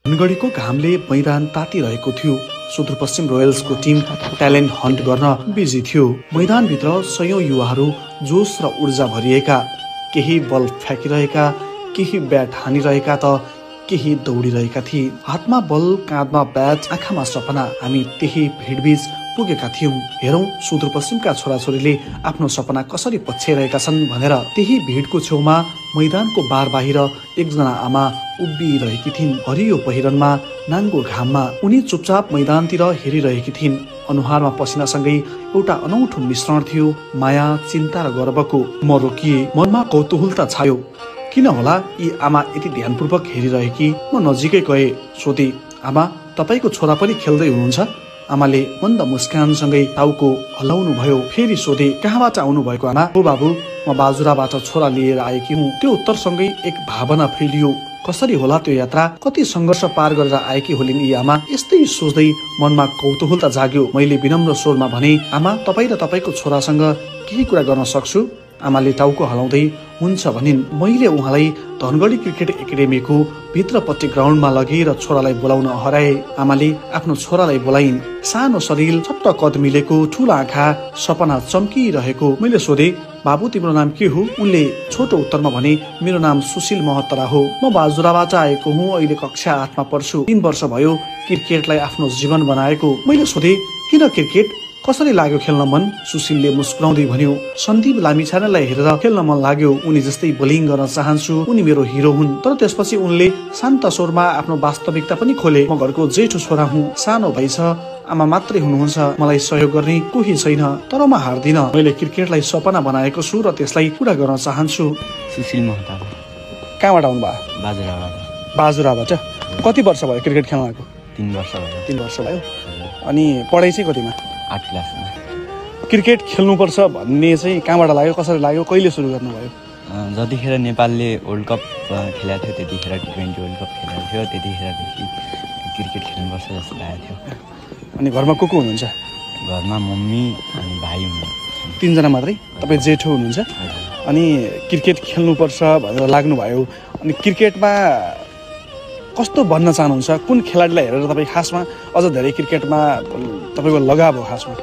धनगढीको घामले मैदान तातिरहेको थियो। सुदूरपश्चिम रोयल्सको टिम ट्यालेन्ट हन्ट गर्न बिजी थियो। मैदानभित्र सयौं युवाहरू जोश र ऊर्जा भरिएका, केही बल फ्याँकिरहेका, केही ब्याट हानिरहेका त केही दौडिरहेका थिए। हातमा बल, काँधमा ब्याट, आँखामा सपना। हामी त्यही भिडबीच पुगेका थियौं। हेरौं सुदूरपश्चिमका छोराछोरीले आफ्नो सपना कसरी पछ्याइरहेका छन् भनेर। त्यही भिडको छेउमा मैदानको बार बाहिर एकजना आमा उभिरहेकी थिइन्। हरियो पहिरनमा, नाङ्गो घाममा उनी चुपचाप मैदानतिर हेरिरहेकी थिइन्। अनुहारमा पसिनासँगै एउटा अनौठो मिश्रण थियो, माया, चिन्ता र गर्वको। म रोकिए, मनमा कौतूहलता छायो। किन होला यी आमा यति ध्यानपूर्वक हेरिरहेकी? म नजिकै गए, सोधे, आमा तपाईको छोरा पनि खेल्दै हुनुहुन्छ? आमाले मन्द मुस्कानसँगै टाउको हल्लाउनु भयो। फेरि सोधे, कहाँबाट आउनु भएको आमा? हो बाबु, म बाजुराबाट छोरा लिएर आएकी हुँ। त्यो उत्तरसँगै एक भावना फैलियो। कसरी होला त्यो यात्रा? कति सङ्घर्ष पार गरेर आएकी होलिन् यी आमा? यस्तै सोच्दै मनमा कौतूहलता जाग्यो। मैले विनम्र स्वरमा भने, आमा तपाईँ र तपाईँको छोरासँग केही कुरा गर्न सक्छु? आमाले टाउको हलाउँदै हुन्छ भनिन्। मैले उहाँलाई धनगढी क्रिकेट एकाडेमीको भित्रपट्टि ग्राउन्डमा लगेर छोरालाई बोलाउन हराए। आमाले आफ्नो छोरालाई बोलाइन्। सानो शरीर, छोटो कद मिलेको, ठुला आँखा, सपना चम्किरहेको। मैले सोधे, बाबु तिम्रो नाम के हो? उनले छोटो उत्तरमा भने, मेरो नाम सुशील महत्तरा हो। म बाजुराबाट आएको हुँ। अहिले कक्षा 8मा पढ्छु। 3 वर्ष भयो क्रिकेटलाई आफ्नो जीवन बनाएको। मैले सोधे, किन क्रिकेट? कसरी लाग्यो खेल्न मन? सुशीलले मुस्कुराउँदै भन्यो, सन्दीप लामिछानेलाई हेरेर खेल्न मन लाग्यो। उनी जस्तै बोलिङ गर्न चाहन्छु। उनी मेरो हिरो हुन्। तर त्यसपछि उनले शान्त स्वरमा आफ्नो वास्तविकता पनि खोले। म घरको जेठो छोरा हुँ। सानो भाइ छ, आमा मात्रै हुनुहुन्छ। मलाई सहयोग गर्ने कोही छैन। तर म हार्दिन। मैले क्रिकेटलाई सपना बनाएको छु र त्यसलाई पुरा गर्न चाहन्छु। सुशील महताब। कहाँबाट आउनु भयो? बाजुराबाट। बाजुराबाट? कति वर्ष भयो क्रिकेट खेल्न आएको? 3 वर्ष भयो। 3 वर्ष भयो। अनि पढाइ चाहिँ कतिमा? 8 क्लासमा। क्रिकेट खेल्नुपर्छ भन्ने चाहिँ कहाँबाट लाग्यो, कसरी लाग्यो, कहिले सुरु गर्नुभयो? जतिखेर नेपालले वर्ल्ड कप खेलेको थियो, त्यतिखेर T20 वर्ल्ड कप खेलेको थियो, त्यतिखेरदेखि क्रिकेट खेल्नुपर्छ जस्तो लागेको थियो। अनि घरमा को हुनुहुन्छ? घरमा मम्मी अनि भाइ हुनुहुन्छ। 3 जना मात्रै? तपाईँ जेठो हुनुहुन्छ? अनि क्रिकेट खेल्नुपर्छ भनेर लाग्नुभयो। अनि क्रिकेटमा कस्तो भन्न चाहनुहुन्छ? कुन खेलाडीलाई हेरेर तपाईँ खासमा अझ धेरै क्रिकेटमा तपाईँको लगाव हो खासमा?